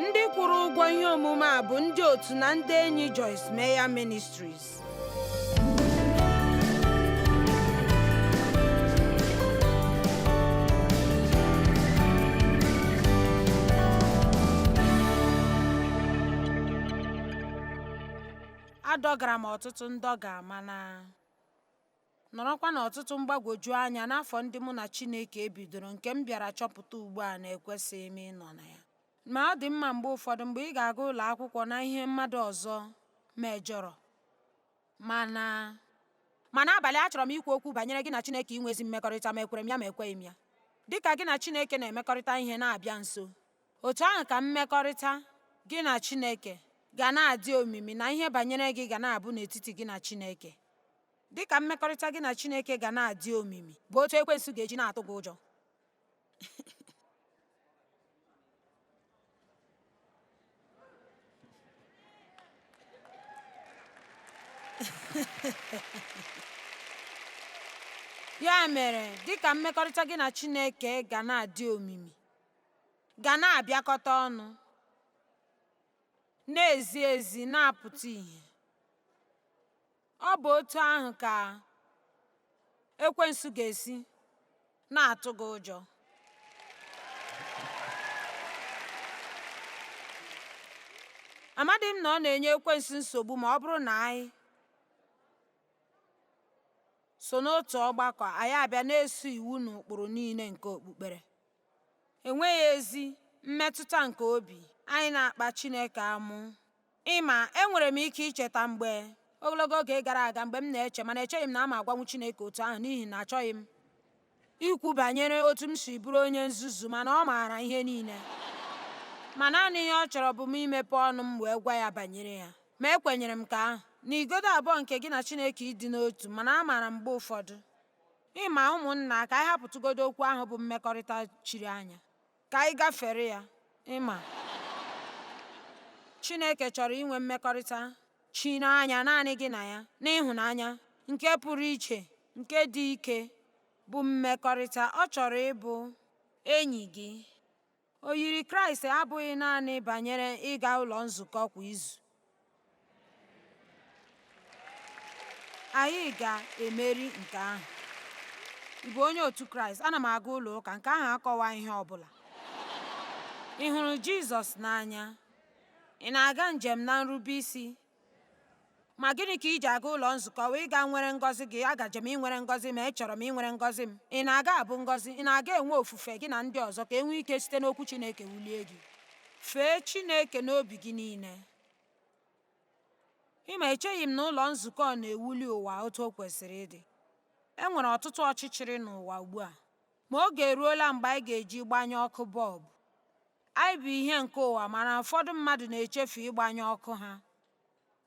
Ndị kwụrụ ụgwọ ihe omume a bụ ndị otu na ndị enyi Joyce Meyer Ministries. Adọgara m ọtụtụ ndọga mana nọrọkwa n'ọtụtụ mgbagwoju anya n'afọ ndị mụ na Chineke bidoro nke m bịara chọpụta ugbu a na ekwesịghị m ịnọ na ya. Ma ọ dị mma mgbe ụfọdụ mgbe ị ga-aga ụlọ akwụkwọ na ihe mmadụ ọzọ mejọrọ. Mana ma n'abalị achọrọ m ikwu okwu banyere gị na Chineke inwe ezi mmekọrịta ma ekwere m ya ma ekweghị m ya. Dị ka gị na Chineke na-emekọrịta ihe na-abịa nso, otu ahụ ka mmekọrịta gị na Chineke ga na-adị omimi na ihe banyere gị ga na-abụ n'etiti gị na Chineke. Dị ka mmekọrịta gị na Chineke ga na-adị omimi, bụ otu ekwensu ga-eji na-atụ gị ụjọ. Ya mere, dị ka mmekọrịta gị na Chineke ga na-adị omimi, ga na-abịakọta ọnụ, na-ezi ezi, na-apụta ìhè, ọ bụ otu ahụ ka ekwensu ga-esi na-atụ gị ụjọ. Amadị m na ọ na-enye ekwensu nsogbu ma ọ bụrụ na anyị so n'otu ọgbakọ, anyị abịa na-eso iwu na ụkpụrụ niile nke okpukpere. Enweghị ezi mmetụta nke obi, anyị na-akpa Chineke amụ. Ịma, enwere m ike icheta mgbe ogologo oge gara aga mgbe m na-eche mana echeghị m na ama agwanwu Chineke otu ahụ n'ihi na achọghị m ikwu banyere otu m si bụrụ onye nzuzu mana ọ maara ihe niile. Ma naanị ihe ọ chọrọ bụ m imepe ọnụ m wee gwa ya banyere ya. Ma ekwenyere m ka ahụ na igodo abụọ nke gị na Chineke ịdị n'otu mana amaara m mgbe ụfọdụ. Ịma ụmụnna ka anyị hapụtụgodo okwu ahụ bụ mmekọrịta chiri anya. Ka anyị gafere ya. Ịma. Chineke chọrọ inwe mmekọrịta chiri anya naanị gị na ya n'ịhụnanya nke pụrụ iche nke dị ike bụ mmekọrịta ọ chọrọ ịbụ enyi gị. Oyiri Kraịst abụghị naanị banyere ịga ụlọ nzukọ kwa izu. Anyị ga-emeri nke ahụ. Ị bụ onye otu Kraịst? Ana m aga ụlọ ụka. Nke ahụ akọwa ihe ọ bụla. Ị hụrụ Jizọs n'anya? Ị na-aga njem na nrube isi? Ma gịnị ka i ji aga ụlọ nzukọ wee gaa nwere ngọzi gị? Agaje m inwere ngọzi ma echọrọ m inwere ngọzi m. Ị na-aga abụ ngọzi? Ị na-aga enwe ofufe gị na ndị ọzọ ka e nwee ike site n'okwu Chineke wulie gị? Fee Chineke n'obi gị niile. Ịma echeghị m na ụlọ nzukọ na-ewuli ụwa otu o kwesịrị ịdị. E nwere ọtụtụ ọchịchịrị n'ụwa ugbu a. Ma oge eruola mgbe anyị ga-eji gbanye ọkụ bọlbụ. Anyị bụ ihe nke ụwa mana ụfọdụ mmadụ na-echefu ịgbanye ọkụ ha.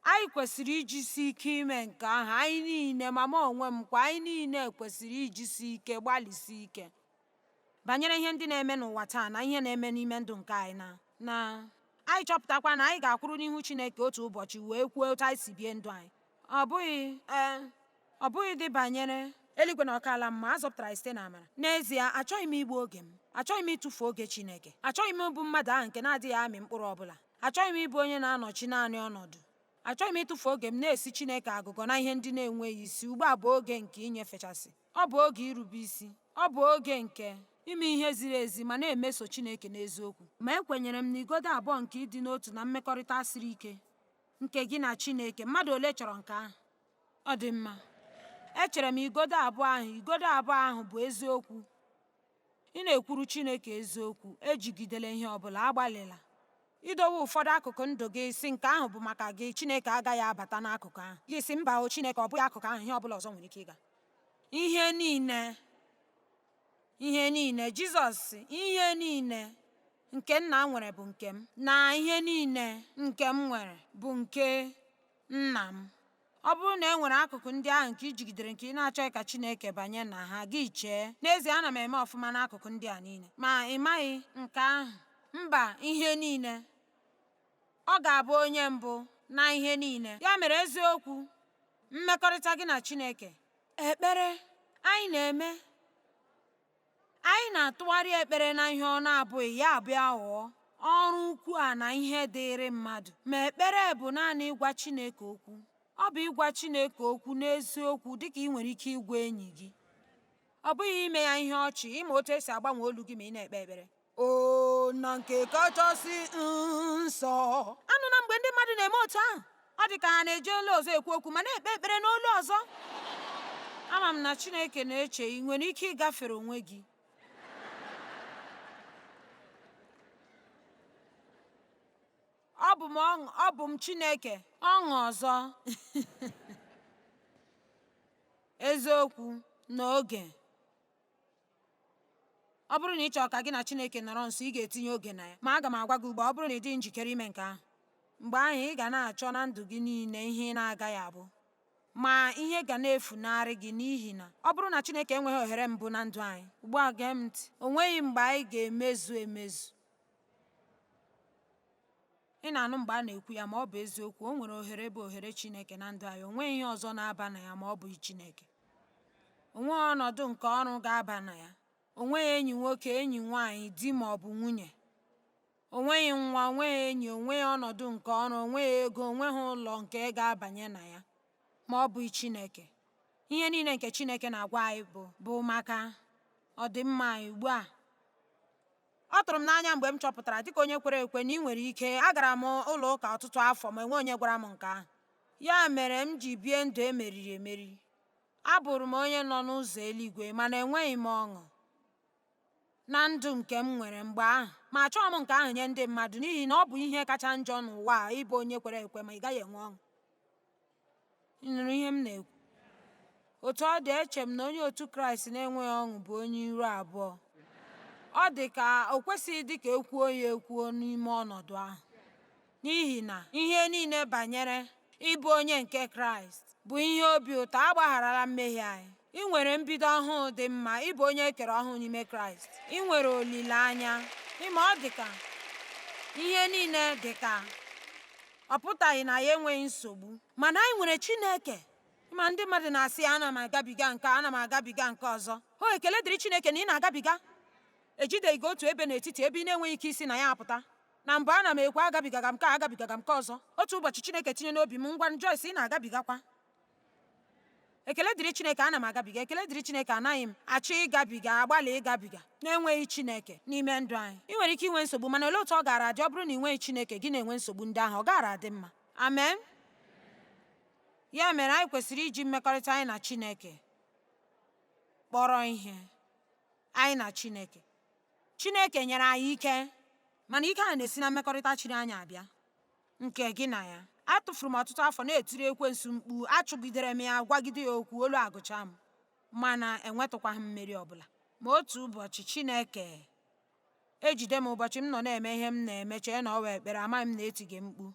Anyị kwesịrị ijisi ike ime nke ahụ, anyị niile, ma mụ onwe m kwa, anyị niile kwesịrị ijisi ike gbalịsie ike banyere ihe ndị na-eme n'ụwa taa na ihe na-eme n'ime ndụ nke anyị na anyị chọpụtakwa na anyị ga-akwụrụ n'ihu Chineke otu ụbọchị wee kwuo otu anyị si bie ndụ anyị. Ọ bụghị ee ọ bụghị dị banyere eluigwe na ọkụ ala mma a zọpụtara anyị site n'amara. N'ezie, achọghị m igbu oge m. Achọghị m ịtụfu oge Chineke. Achọghị m ịbụ mmadụ ahụ nke na-adịghị amị mkpụrụ ọbụla. Achọghị m ịbụ onye na-anọchi naanị ọnọdụ. Achọghị m ịtụfu oge m na-esi Chineke agụgọ na ihe ndị na-enweghị isi. Ugbu a bụ oge nke inyefechasị. Ọ bụ oge irube isi. Ọ bụ oge nke ime ihe ziri ezi ma na-emeso Chineke n'eziokwu. Ma ekwenyere m na igodo abụọ nke ịdị n'otu na mmekọrịta siri ike nke gị na Chineke. Mmadụ ole chọrọ nke ahụ? Ọ dị mma. Echere m igodo abụọ ahụ igodo abụọ ahụ bụ eziokwu. Ị na-ekwuru Chineke eziokwu. Ejigidela ihe ọ bụla. Agbalịla idowe ụfọdụ akụkụ ndụ gị si nke ahụ bụ maka gị. Chineke agaghị abata n'akụkụ ahụ. Gị sị mba o Chineke ọ bụghị akụkụ ahụ ihe ọ bụla ọzọ nwere ike ịga. Ihe niile ihe niile Jizọs sị ihe niile nke nna nwere bụ nke m na ihe niile nke m nwere bụ nke nna m. Ọ bụrụ na e nwere akụkụ ndị ahụ nke i jigidere nke ị na-achọghị ka Chineke banye na ha, gị chee, n'ezie ana m eme ọfụma n'akụkụ ndị a niile. Ma ị maghị nke ahụ. Mba, ihe niile. Ọ ga-abụ onye mbụ na ihe niile. Ya mere eziokwu, mmekọrịta gị na Chineke, ekpere anyị na-eme, anyị na-atụgharị ekpere na ihe ọ na-abụghị ya abịa ghọọ ọrụ ukwu. okwu a na ihe dịịrị mmadụ, ma ekpere bụ naanị ịgwa Chineke okwu. Ọ bụ ịgwa Chineke okwu n'eziokwu dịka ị nwere ike ịgwa enyi gị. Ọ bụghị ime ya ihe ọchị, ịma otu esi agbanwe olu gị ma ị na-ekpe ekpere. O na nke kachasị nsọ. Anụna mgbe ndị mmadụ na-eme otu ahụ, ọ dị ka ha na-eji olu ọzọ ekwu okwu ma na-ekpe ekpere n'olu ọzọ. Ama m na Chineke na-eche ị nwere ike ịgafere onwe gị. Ọ bụ m ọṅụ, ọ bụ m Chineke, ọṅụ ọzọ. Eziokwu na oge. Ọ bụrụ na ị chọrọ ka gị na Chineke nọrọ nso, ị ga-etinye oge na ya. Ma aga m agwa gị ugbu a, ọ bụrụ na ị dịghị njikere ime nke ahụ, mgbe ahụ ị ga na-achọ na ndụ gị niile ihe ị na-agaghị abụ. Ma ihe ga na-efunarị gị n'ihi na ọ bụrụ na Chineke enweghị ohere mbụ na ndụ anyị, ugbu a gee m ntị, o nweghị mgbe anyị ga-emezu emezu. Ị na-anụ mgbe a na-ekwu ya, ma ọ bụ eziokwu, o nwere ohere bụ ohere Chineke na ndụ anyị. O nweghị ihe ọzọ na-aba na ya ma ọ bụghị Chineke. O nweghị ọnọdụ nke ọrụ ga-aba na ya. O nweghị enyi nwoke, enyi nwaanyị, di ma ọ bụ nwunye. O nweghị nwa, o nweghị enyi, o nweghị ọnọdụ nke ọrụ, o nweghị ego, o nweghị ụlọ nke ga-abanye na ya ma ọ bụghị Chineke. Ihe niile nke Chineke na-agwa anyị bụ bụ maka ọdịmma anyị ugbu a. Ọ tụrụ m n'anya mgbe m chọpụtara dịka onye kwere ekwe na ị nwere ike agara m ụlọ ụka ọtụtụ afọ ma enwe onye gwara m nke ahụ. Ya mere m ji bie ndụ emeriri emeri. Abụrụ m onye nọ n'ụzọ eluigwe mana enweghị m ọṅụ na ndụ nke m nwere mgbe ahụ. Ma achọghị m nke ahụ nye ndị mmadụ n'ihi na ọ bụ ihe kacha njọ n'ụwa a ịbụ onye kwere ekwe ma ị gaghị enwe ọṅụ. Ị nụrụ ihe m na-ekwu? Otu ọ dị, eche m na onye otu Kraịst na-enweghị ọṅụ bụ onye iru abụọ. Ọ dị ka o kwesịghị dị ka ekwuo ya ekwuo n'ime ọnọdụ ahụ. N'ihi na ihe niile banyere ịbụ onye nke Kraịst bụ ihe obi ụtọ, a gbagharala mmehie anyị. Ị nwere mbido ọhụụ dị mma, ịbụ onye e kere ọhụụ n'ime Kraịst. Ị nwere olileanya. Ịma ọ dị ka ihe niile dị ka ọ pụtaghị na ya enweghị nsogbu, mana anyị nwere Chineke. Ma ndị mmadụ na-asị ana m agabiga nke ana m agabiga nke ọzọ. O ekele dịrị Chineke na ị na-agabiga. Ejideghị gị otu ebe n'etiti ebe ị na-enweghị ike isi na ya apụta. Na mbụ ana m ekwu agabigaga m nke a agabigaga m nke ọzọ. Otu ụbọchị Chineke tinye n'obi m ngwa Joyce ị na-agabigakwa. Ekele dịrị Chineke ana m agabiga. Ekele dịrị Chineke anaghị m achọ ịgabiga agbalị ịgabiga na-enweghị Chineke n'ime ndụ anyị. Ị nwere ike inwe nsogbu mana olee otu ọ gaara adị ọ bụrụ na ị nweghị Chineke gị na-enwe nsogbu ndị ahụ ọ gaara adị mma. Amen. Ya mere anyị kwesịrị iji mmekọrịta anyị na Chineke kpọrọ ihe. Anyị na Chineke. Chineke nyere anyị ike, mana ike ahụ na-esi na mmekọrịta chiri anya abịa nke gị na ya. Atụfuru m ọtụtụ afọ na-etiri ekwensu mkpu, achụgidere m ya, gwagide ya okwu, olu agụcha m, mana enwetụkwaghị m mmeri ọbụla. Ma otu ụbọchị Chineke ejide m ụbọchị m nọ na-eme ihe m na-eme chee na ọ wee ekpere, amaghị m na etige mkpu.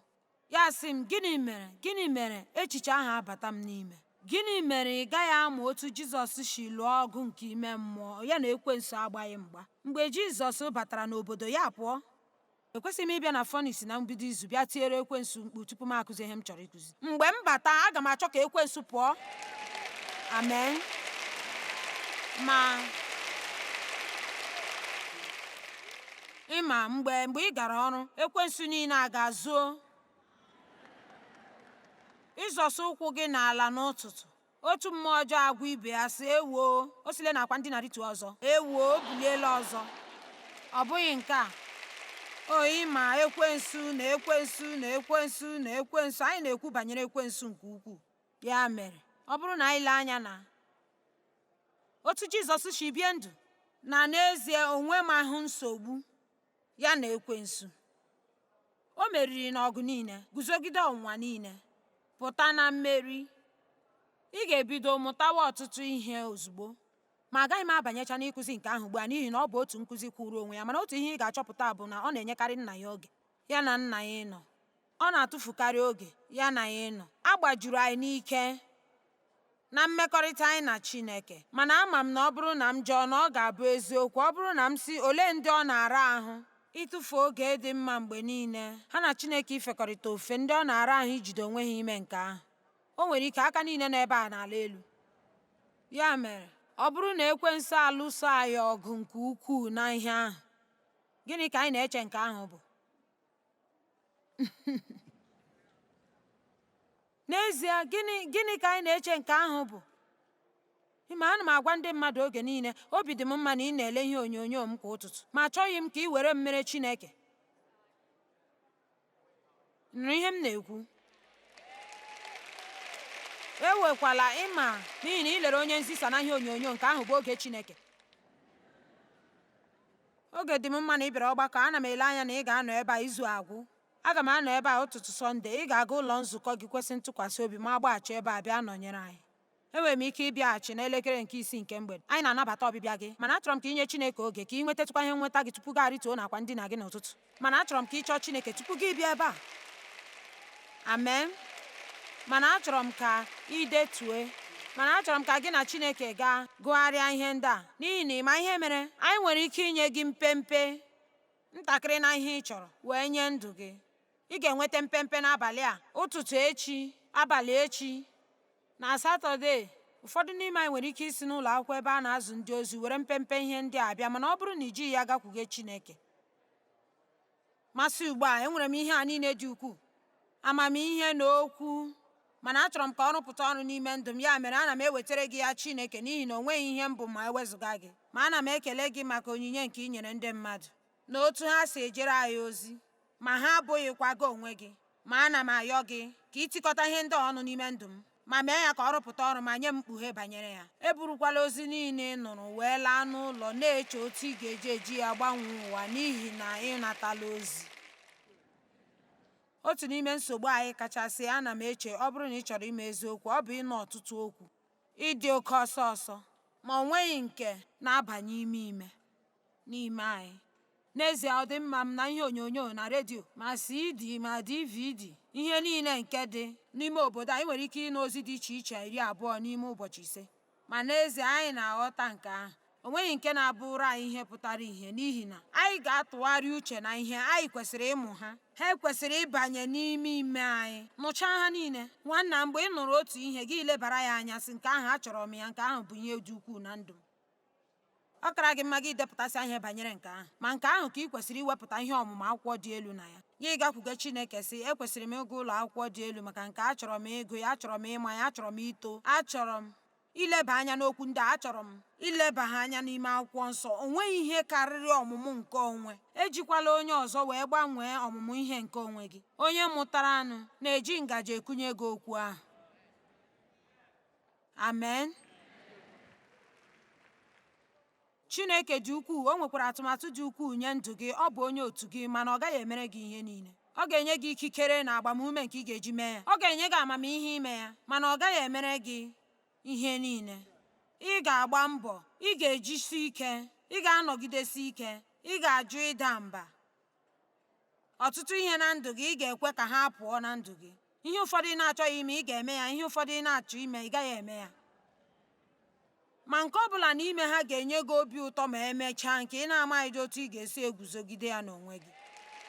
Ya sị m, gịnị mere? Gịnị mere echiche ahụ abata m n'ime? Gịnị mere ị gaghị amụ otu Jizọs si lụọ ọgụ nke ime mmụọ ya na ekwensu agbaghị mgba? Mgbe Jizọs batara n'obodo ya pụọ. Ekwesịghị m ịbịa na Phoenix na mbido izu bịa tiere ekwensu mkpu tupu m akụzi ihe m chọrọ ịkụzi. Mgbe m bata, aga m achọ ka ekwensu pụọ. Amen. Ma ịma mgbe mgbe ị gara ọrụ, ekwensu niile a ga-zuo ịzọsa ụkwụ gị n'ala n'ụtụtụ. Otu mmụọ ọjọọ agwa ibe ya sị, ewoo, o sile n'akwa ndina rituo ọzọ. Ewoo, o buliela ọzọ. Ọ bụghị nke a. O ịma ekwensu na ekwensu na ekwensu na ekwensu. Anyị na-ekwu banyere ekwensu nke ukwuu. Ya mere, ọ bụrụ na anyị lee anya na otu Jizọs si bie ndụ, na n'ezie onwe m ahụ nsogbu ya na ekwensu. O meriri n'ọgụ niile, guzogide ọnwụnwa niile, pụta na mmeri. Ị ga-ebido mụtawa ọtụtụ ihe ozugbo. Ma agaghị m abanyecha n'ịkụzi nke ahụ ugbu a n'ihi na ọ bụ otu nkụzi kwụụrụ onwe ya, mana otu ihe ị ga-achọpụta bụ na ọ na-enyekarị nna ya oge, ya na nna ya ịnọ. Ọ na-atụfukarị oge ya na ya ịnọ. A gbajuru anyị n'ike na mmekọrịta anyị na Chineke, mana ama m na ọ bụrụ na m jụọ na ọ ga-abụ eziokwu. Ọ bụrụ na m sị olee ndị ọ na-ara ahụ ịtụfu oge dị mma mgbe niile ha na Chineke ifekọrịta ofufe, ndị ọ na-ara ahụ ijide onwe ha ime nke ahụ. O nwere ike aka niile nọ ebe a n'ala elu. Ya mere, ọ bụrụ na ekwensu alụso anyị ọgụ nke ukwuu na ihe ahụ, gịnị ka anyị na-eche nke ahụ bụ? N'ezie, gịnị gịnị ka anyị na-eche nke ahụ bụ? Ịma, ana m agwa ndị mmadụ oge niile, obi dị m mma na ị na-ele ihe onyonyo m kwa ụtụtụ, ma achọghị m ka ị were m mere Chineke. Nụrụ ihe m na-ekwu. Ewekwala ịma n'ihi na ị lere onye nzisa na ihe onyonyo nke ahụ bụ oge Chineke. Oge dị m mma na ị bịara ọgbakọ, ana m ele anya na ị ga-anọ ebe a izu agwụ. Aga m anọ ebe a ụtụtụ Sọnde, ị ga-aga ụlọ nzukọ gị kwesị ntụkwasị obi ma agbaghachi ebe a bịa nọnyere anyị. Enwere m ike ịbịaghachi n'elekere nke isii nke mgbede. Anyị na-anabata ọbịbịa gị, mana achọrọ m ka ị nye Chineke oge ka ị nwetatụkwa ihe nnweta gị tupu gị arịtuo n'akwa ndina gị n'ụtụtụ. Mana achọrọ m ka ị chọọ Chineke tupu gị bịa ebe a. Amen. Mana achọrọ m ka ị detue. Mana achọrọ m ka gị na Chineke gaa gụgharịa ihe ndị a, n'ihi na ị ma ihe mere? Anyị nwere ike inye gị mpempe ntakịrị na ihe ị chọrọ wee nye ndụ gị. Ị ga-enweta mpempe n'abalị a, ụtụtụ echi, abalị echi. Na Satọde, ụfọdụ n'ime anyị nwere ike isi n'ụlọ akwụkwọ ebe a na-azụ ndị ozi were mpempe ihe ndị a bịa, mana ọ bụrụ na i jighị ya gakwuge Chineke. Masị ugbu a, enwere m ihe a niile dị ukwuu, amamihe na okwu, mana achọrọ m ka ọ rụpụta ọrụ n'ime ndụ m, ya mere ana m ewetara gị ya Chineke n'ihi na o nweghị ihe m bụ ma ewezụga gị. Ma ana m ekele gị maka onyinye nke i nyere ndị mmadụ na otu ha si ejere anyị ozi, ma ha abụghịkwa gị onwe gị. Ma ana m ayọ gị ka ị tikọta ihe ndị a ọnụ n'ime ndụ m ma mee ya ka ọ rụpụta ọrụ ma nye m mkpughe banyere ya. Eburukwala ozi niile ị nụrụ wee laa n'ụlọ na-eche otu ị ga-eji eji ya gbanwee ụwa n'ihi na ị natala ozi. Otu n'ime nsogbu anyị kachasị, ana m eche, ọ bụrụ na ị chọrọ ịma eziokwu, ọ bụ ịnụ ọtụtụ okwu, ịdị oke ọsọ ọsọ, ma o nweghị nke na-abanye ime ime n'ime anyị. N'ezie, ọ dị mma m na ihe onyonyo na redio, ma CD ma DVD, ihe niile nke dị n'ime obodo anyị nwere ike ịnụ ozi dị iche iche 20 n'ime ụbọchị ise. Ma n'ezie anyị na-aghọta nke ahụ. O nweghị nke na-abụrụ anyị ihe pụtara ìhè n'ihi na anyị ga-atụgharị uche na ihe anyị kwesịrị ịmụ ha. Ha ekwesịrị ịbanye n'ime ime anyị. Nụchaa ha niile. Nwanna, mgbe ị nụrụ otu ihe, gị lebara ya anya sị, nke ahụ achọrọ m ya, nke ahụ bụ ihe dị ukwuu na ndụ m. Ọ kara gị mma gị depụtasịa ihe banyere nke ahụ. Ma nke ahụ ka ị kwesịrị iwepụta ihe ọmụmụ akwụkwọ dị elu na ya. Gị gakwuge Chineke sị, ekwesịrị m ịga ụlọ akwụkwọ dị elu maka nke a, achọrọ m ịgụ ya, achọrọ m ịma ya, achọrọ m ito, achọrọ m ileba anya n'okwu ndị a, achọrọ m ileba ha anya n'ime akwụkwọ nsọ. O nweghị ihe karịrị ọmụmụ nke onwe. Ejikwala onye ọzọ wee gbanwee ọmụmụ ihe nke onwe gị. Onye mụtara anụ na-eji ngaji ekunye gị okwu ahụ. Amen. Chineke dị ukwuu, o nwekwara atụmatụ dị ukwuu nye ndụ gị. Ọ bụ onye otu gị, mana ọ gaghị emere gị ihe niile. Ọ ga-enye gị ikikere na agbamume nke ị ga-eji mee ya. Ọ ga-enye gị amamihe ime ya, mana ọ gaghị emere gị ihe niile. Ị ga-agba mbọ, ị ga-ejisi ike, ị ga-anọgidesi ike, ị ga-ajụ ịda mba. Ọtụtụ ihe na ndụ gị, ị ga-ekwe ka ha pụọ na ndụ gị. Ihe ụfọdụ ị na-achọghị ime, ị ga-eme ya. Ihe ụfọdụ ị na-achọ ime, ị gaghị eme ya. Ma nke ọ bụla n'ime ha ga-enye gị obi ụtọ ma emechaa nke ị na-amaghịdị otu ị ga-esi eguzogide ya n'onwe gị.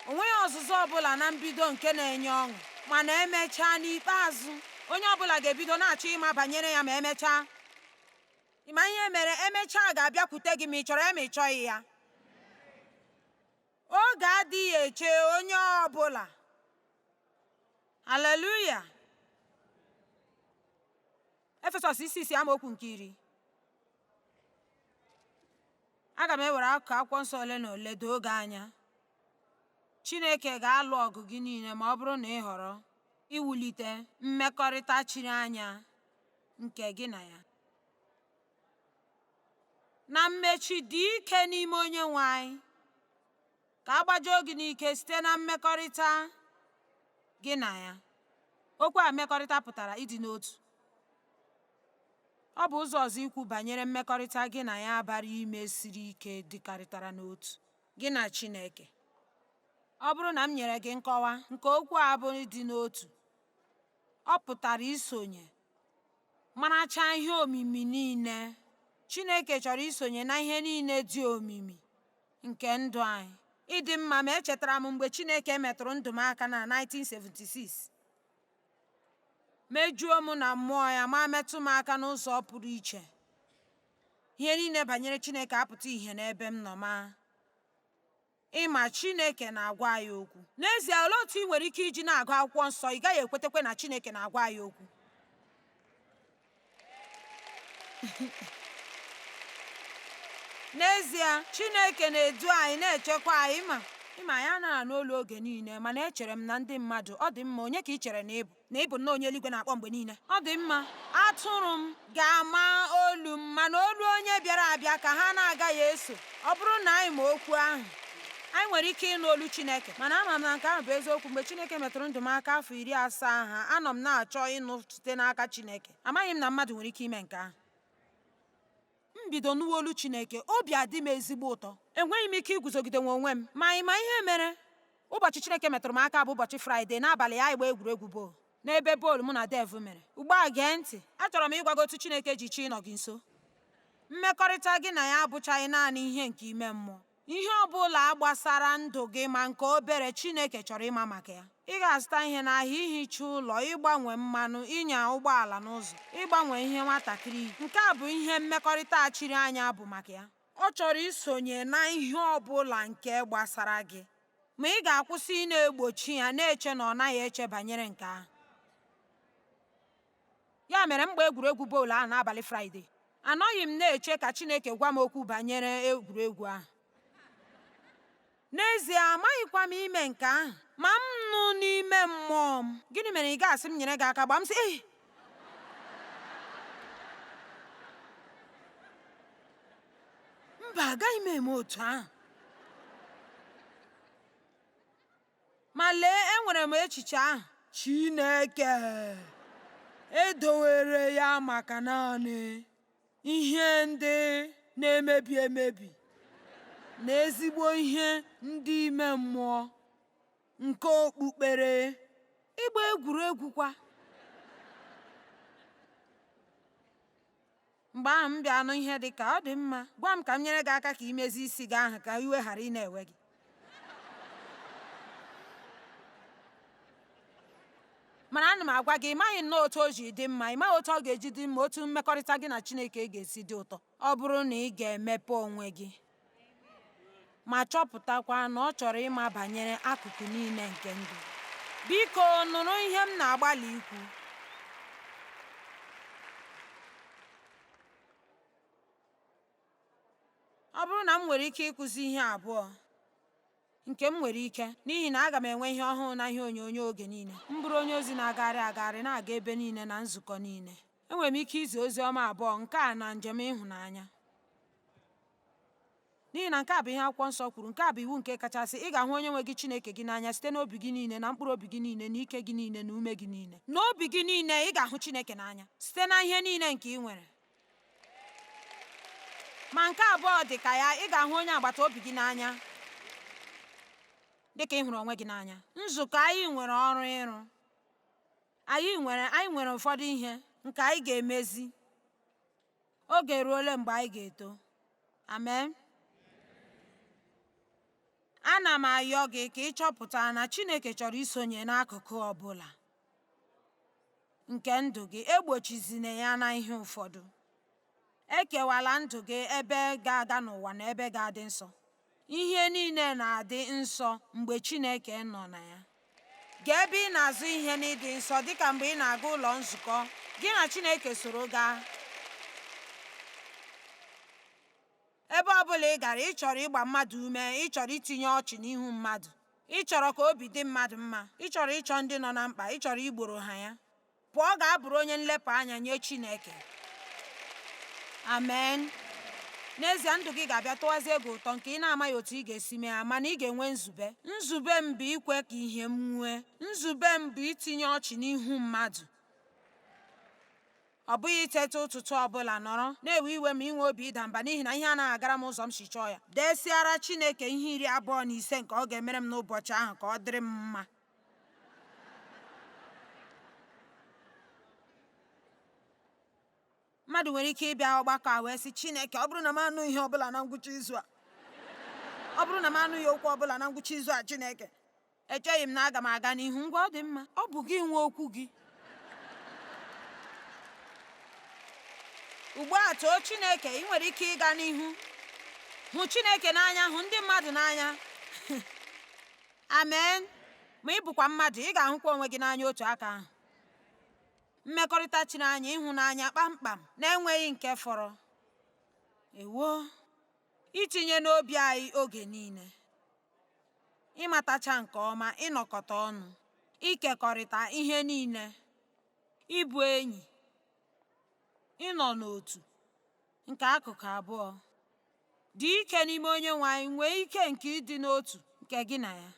O nweghị ọzụzụ ọ bụla na mbido nke na-enye ọṅụ, mana emechaa n'ikpeazụ, onye ọ bụla ga-ebido na-achọ ịma banyere ya ma emechaa. Ị ma ihe mere? Emechaa ga-abịakwute gị ma ị chọrọ ya ma ị chọghị ya. Oge adịghị eche onye ọ bụla. Haleluya! Efesọs isi isii amaokwu nke 10. Aga m ewere akụkụ akwụkwọ nsọ ole na ole doo gị anya. Chineke ga-alụ ọgụ gị niile ma ọ bụrụ na ị họrọ iwulite mmekọrịta chiri anya nke gị na ya. Na mmechi, dị ike n'ime Onyenwe anyị, ka a gbajuo gị n'ike site na mmekọrịta gị na ya. Okwu a mmekọrịta pụtara ịdị n'otu. Ọ bụ ụzọ ọzọ ikwu banyere mmekọrịta gị na ya bara ime siri ike dịkarịtara n'otu, gị na Chineke. Ọ bụrụ na m nyere gị nkọwa nke okwu a bụ ịdị n'otu, ọ pụtara isonye marachaa ihe omimi niile. Chineke chọrọ isonye na ihe niile dị omimi nke ndụ anyị. Ịdị mma ma echetara m mgbe Chineke metụrụ ndụ m aka na 1976. Mejuo m na mmụọ ya ma metụ m aka n'ụzọ pụrụ iche. Ihe niile banyere Chineke apụta ìhè n'ebe m nọ ma Ị ma Chineke na-agwa anyị okwu. N'ezie, olee otu ị nwere ike iji na-agụ akwụkwọ nsọ ị gaghị ekwetekwe na Chineke na-agwa anyị okwu? N'ezie, Chineke na-edu anyị na-echekwa anyị ma ị ma anyị anaghị anụ olu oge niile mana echere m na ndị mmadụ ọ dị mma onye ka ị chere na ị bụ na ị bụ nnọọ onye eluigwe na-akpọ mgbe niile ọ dị mma atụrụ m ga-ama olu m mana olu onye bịara abịa ka ha na-agaghị eso ọ bụrụ na anyị ma okwu ahụ anyị nwere ike ịnụ olu Chineke mana ama m na nke ahụ bụ eziokwu mgbe Chineke metụrụ ndụ m aka afọ 70 ha anọ m na-achọ ịnụ site n'aka Chineke amaghị m na mmadụ nwere ike ime nke ahụ m bido nụwa olu Chineke obi adị m ezigbo ụtọ enweghị m ike iguzogide nwe onwe m ma ị ma ihe mere ụbọchị Chineke metụrụ m aka bụ ụbọchị Fraịde n'abalị ya ịgba egwuregwu bọọlụ n'ebe bọọlụ mụ na Dev mere ugbu a gee ntị achọrọ m ịgwa gị otu Chineke ji chọọ ịnọ gị nso mmekọrịta gị na ya abụchaghị naanị ihe nke ime mmụọ ihe ọ bụla gbasara ndụ gị ma nke obere Chineke chọrọ ịma maka ya ị ga-azụta ihe n'ahịa ihicha ụlọ ịgbanwe mmanụ ịnya ụgbọala n'ụzọ ịgbanwe ihe nwatakịrị nke a bụ ihe mmekọrịta a chiri anya bụ maka ya ọ chọrọ isonye na ihe ọ bụla nke gbasara gị ma ị ga-akwụsị ị na-egbochi ya na-eche na ọ naghị eche banyere nke ahụ ya mere m gba egwuregwu bọọlụ ahụ n'abalị Fraịde anọghị m na-eche ka Chineke gwa m okwu banyere egwuregwu ahụ n'ezie amaghịkwa m ime nke ahụ ma m nụ n'ime mmụọ m gịnị mere ị ga-asị m nyere gị aka gbaa m sị ei mba agaghị m eme otu ahụ ma lee enwere m echiche ahụ Chineke edowere ya maka naanị ihe ndị na-emebi emebi na ezigbo ihe ndị ime mmụọ nke okpukpere ịgba egwuregwu kwa mgbe ahụ m bịa nụ ihe dị ka ọ dị mma gwa m ka m nyere gị aka ka ị mezie isi gị ahụ ka iwe ghara ị na-ewe gị mana ana m agwa gị ị maghị nnọọ otu o ji dị mma ị maghị otu ọ ga-eji dị mma otu mmekọrịta gị na Chineke ga-esi dị ụtọ ọ bụrụ na ị ga-emepe onwe gị ma chọpụtakwa na ọ chọrọ ịma banyere akụkụ niile nke ndụ biko nụrụ ihe m na-agbalị ikwu ọ bụrụ na m nwere ike ịkụzi ihe abụọ nke m nwere ike n'ihi na aga m enwe ihe ọhụụ na ihe onyonyo oge niile m bụrụ onye ozi na-agagharị agagharị na-aga ebe niile na nzukọ niile enwere m ike izi ozi ọma abụọ nke a na njem ịhụnanya n'ihi na nke a bụ ihe akwụkwọ nsọ kwuru nke a bụ iwu nke kachasị ị ga-ahụ onye nwe gị Chineke gị n'anya site n'obi gị niile na mkpụrụ obi gị niile na ike gị niile na ume gị niile n'obi gị niile ị ga-ahụ Chineke n'anya site na ihe niile nke ị nwere ma nke abụọ dị ka ya ị ga-ahụ onye agbata obi gị n'anya dị ka ị hụrụ onwe gị n'anya nzukọ anyị nwere ọrụ ịrụ anyị nwere anyị nwere ụfọdụ ihe nke anyị ga-emezi oge eruola mgbe anyị ga-eto amen ana m ayọ gị ka ị chọpụta na Chineke chọrọ isonye n'akụkụ ọ bụla nke ndụ gị egbochizina ya na ihe ụfọdụ ekewala ndụ gị ebe ga-aga n'ụwa na ebe ga-adị nsọ ihe niile na-adị nsọ mgbe Chineke nọ na ya gaa ebe ị na-azụ ihe n'ịdị nsọ dịka mgbe ị na-aga ụlọ nzukọ gị na Chineke soro gaa ebe ọ bụla ị gara ị chọrọ ịgba mmadụ ume ị chọrọ itinye ọchị n'ihu mmadụ ị chọrọ ka obi dị mmadụ mma ị chọrọ ịchọ ndị nọ na mkpa ị chọrọ igboro ha ya pụọ gaa bụrụ onye nlepụ anya nye Chineke amen n'ezie ndụ gị ga-abịa tụwazie gị ụtọ nke ị na-amaghị otu ị ga-esi mee ya mana ị ga-enwe nzube nzube m bụ ikwe ka ihe m nwee nzube m bụ itinye ọchị n'ihu mmadụ ọ bụghị iteta ụtụtụ ọbụla nọrọ na-ewe iwe ma inwe obi ịda mba n'ihi na ihe anaghị agara m ụzọ m si chọọ ya desiara Chineke ihe 25 nke ọ ga-emere m n'ụbọchị ahụ ka ọ dịrị m mma mmadụ nwere ike ịbịa ọgbakọ a wee sị Chineke ọ bụrụ na m anụ ihe ọbụla na ngwụcha izu a ọ bụrụ na m anụghị okwu ọbụla na ngwụcha izu a Chineke echeghị m na aga m aga n'ihu ngwa ọ dị mma ọ bụ gị nwe okwu gị ugbu a too Chineke ị nwere ike ịga n'ihu hụ Chineke n'anya hụ ndị mmadụ n'anya Amen. Ma ị bụkwa mmadụ, ị ga-ahụkwa onwe gị n'anya otu aka ahụ. Mmekọrịta chiri anya, ịhụnanya kpamkpam, na-enweghị nke fọrọ. Ewo, itinye n'obi anyị oge niile, ịmatacha nke ọma, ịnọkọta ọnụ, ikekọrịta ihe niile, ịbụ enyi, ịnọ n'otu nke akụkụ abụọ. Dị ike n'ime Onyenwe anyị, nwee ike nke ịdị n'otu nke gị na ya.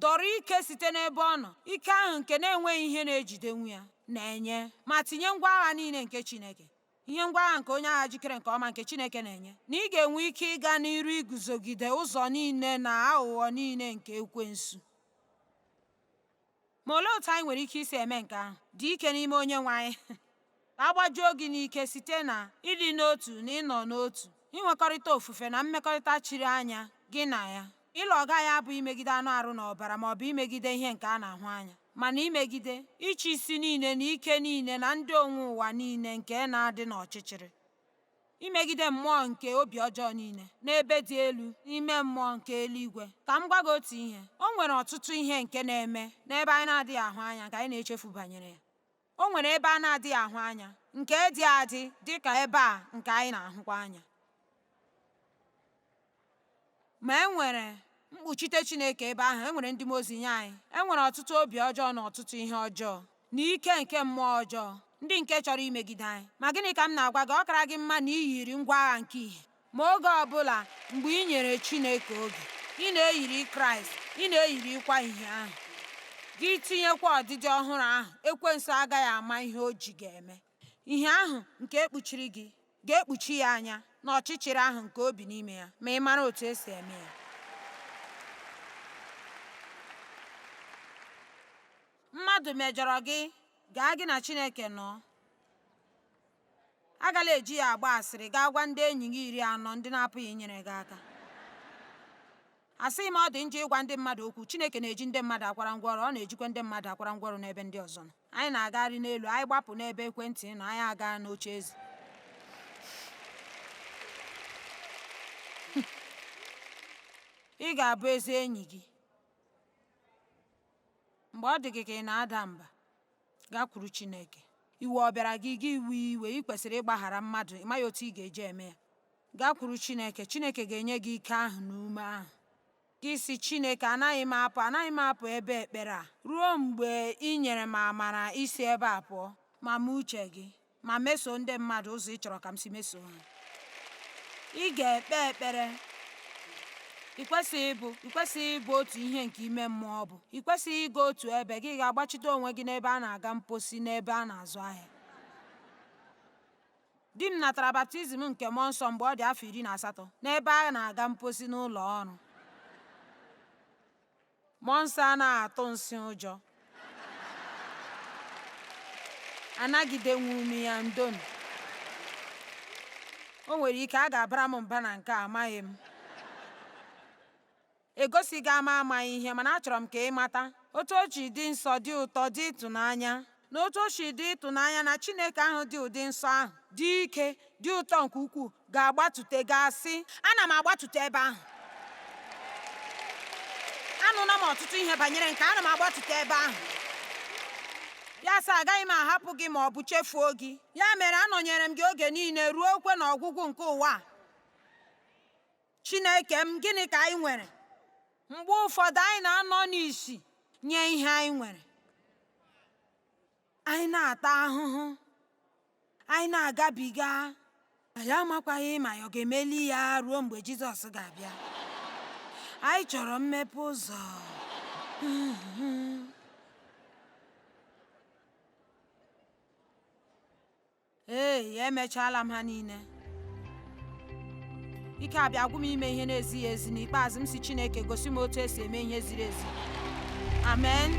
Dọrọ ike site n'ebe ọ nọ, ike ahụ nke na-enweghị ihe na-ejidenwu ya na-enye, ma tinye ngwa agha niile nke Chineke, ihe ngwa agha nke onye agha jikere nke ọma nke Chineke na-enye, na ị ga-enwe ike ịga n'iru iguzogide ụzọ niile na aghụghọ niile nke ekwensu. Ma olee otu anyị nwere ike isi eme nke ahụ? Dị ike n'ime Onyenwe anyị. Ka a gbajuo gị n'ike site na ịdị n'otu na ịnọ n'otu, inwekọrịta ofufe na mmekọrịta chiri anya gị na ya. Ịlụ ọgụ anyị abụghị imegide anụ arụ na ọbara ma ọ bụ imegide ihe nke a na-ahụ anya, mana imegide ịchị isi niile na ike niile na ndị onwe ụwa niile nke na-adị n'ọchịchịrị, imegide mmụọ nke obi ọjọọ niile n'ebe dị elu n'ime mmụọ nke eluigwe. Ka m gwa gị otu ihe, o nwere ọtụtụ ihe nke na-eme n'ebe anyị na-adịghị ahụ anya nke anyị na-echefu banyere ya. O nwere ebe a na-adịghị ahụ anya nke dị adị dị ka ebe a nke anyị na-ahụkwa anya. Ma e nwere mkpuchite Chineke ebe ahụ, e nwere ndị mmụọ ozi nye anyị. E nwere ọtụtụ obi ọjọọ na ọtụtụ ihe ọjọọ na ike nke mmụọ ọjọọ, ndị nke chọrọ imegide anyị. Ma gịnị ka m na-agwa gị? Ọ kara gị mma na ị yiri ngwa agha nke ìhè. Ma oge ọbụla mgbe ị nyere Chineke oge, ị na-eyiri Kraịst, ị na-eyirikwa ìhè ahụ. Gị tinyekwa ọdịdị ọhụrụ ahụ, ekwensu agaghị ama ihe o ji ga-eme. Ìhè ahụ nke ekpuchiri gị ga-ekpuchi ya anya na ọchịchịrị ahụ nke o bi n'ime ya, ma ị mara otu esi eme ya. Mmadụ mejọrọ gị, gaa gị na Chineke nọọ. Agala eji ya agba asịrị gaa gwa ndị enyi gị 40 ndị na-apụghị inyere gị aka. Asịghị m ọ dị njọ ịgwa ndị mmadụ okwu. Chineke na-eji ndị mmadụ akwara ngwaọrụ, ọ na-ejikwa ndị mmadụ akwara ngwaọrụ n'ebe ndị ọzọ nọ. Anyị na-agagharị n'elu, anyị gbapụ n'ebe ekwentị nọ, anyị aga n'oche eze. Ị ga-abụ ezi enyi gị. Mgbe ọ dị gị ka ị na-ada mba, gakwuru Chineke. Iwe ọ bịara gị, gị wee iwe, ị kwesịrị ịgbaghara mmadụ, ị maghị otu ị ga-eji eme ya. Gakwuru Chineke, Chineke ga-enye gị ike ahụ na ume ahụ. Gị sị Chineke, anaghị m apụ, anaghị m apụ ebe ekpere a ruo mgbe ị nyere m amara isi ebe a pụọ, ma mee uche gị, ma mesoo ndị mmadụ ụzọ ị chọrọ ka m si mesoo ha. Ị ga-ekpe ekpere. Ị kwesịghị ịbụ, ị kwesịghị ịbụ otu ihe nke ime mmụọ bụ. Ị kwesịghị ịga otu ebe, gị ga-agbachite onwe gị n'ebe a na-aga mposi n'ebe a na-azụ ahịa. Di m natara baptizim nke mmụọ nsọ mgbe ọ dị afọ 18 n'ebe a na-aga mposi n'ụlọ ọrụ. Mmụọ nsọ anaghị atụ nsị ụjọ. Anagidenwu ume ya ndonu. O nwere ike a ga-abara m mba na nke a, amaghị m. Egosighị ama amaghị ihe, mana achọrọ m ka ị mata otu o si dị nsọ, dị ụtọ, dị ịtụnanya, na otu o si dị ịtụnanya na Chineke ahụ dị ụdị nsọ ahụ, dị ike, dị ụtọ nke ukwuu, ga-agbatute ga-asị, ana m agbatute ebe ahụ. Anụla m ọtụtụ ihe banyere nke, ana m agbatute ebe ahụ. Ya sị, agaghị m ahapụ gị ma ọ bụ chefuo gị. Ya mere anọnyere m gị oge niile ruo okwe na ọgwụgwụ nke ụwa a. Chineke m, gịnị ka anyị nwere? Mgbe ụfọdụ anyị na-anọ n'isi nye ihe anyị nwere. Anyị na-ata ahụhụ, anyị na-agabiga, anyị amakwaghị ma ọ ga-emeli ya ruo mgbe Jizọs ga-abịa. Anyị chọrọ mmepe ụzọ. Ee, emechaala m ha niile. Ike abịa gwụ m ime ihe na-ezighị ezi. N'ikpeazụ m si Chineke gosi m otu esi eme ihe ziri ezi. Amen.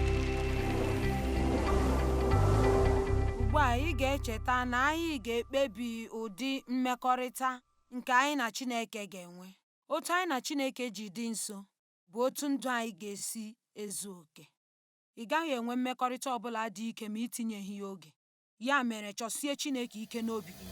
Ugbu a ị ga-echeta na anyị ga-ekpebi ụdị mmekọrịta nke anyị na Chineke ga-enwe. Otu anyị na Chineke ji dị nso bụ otu ndụ anyị ga-esi ezu oke. Ị gaghị enwe mmekọrịta ọ bụla dị ike ma i tinyeghị ya oge. Ya mere, chọsie Chineke ike n'obi gị.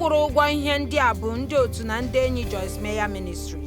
kwụrụ ụgwọ ihe ndị a bụ ndị otu na ndị enyi Joyce Meyer Ministries.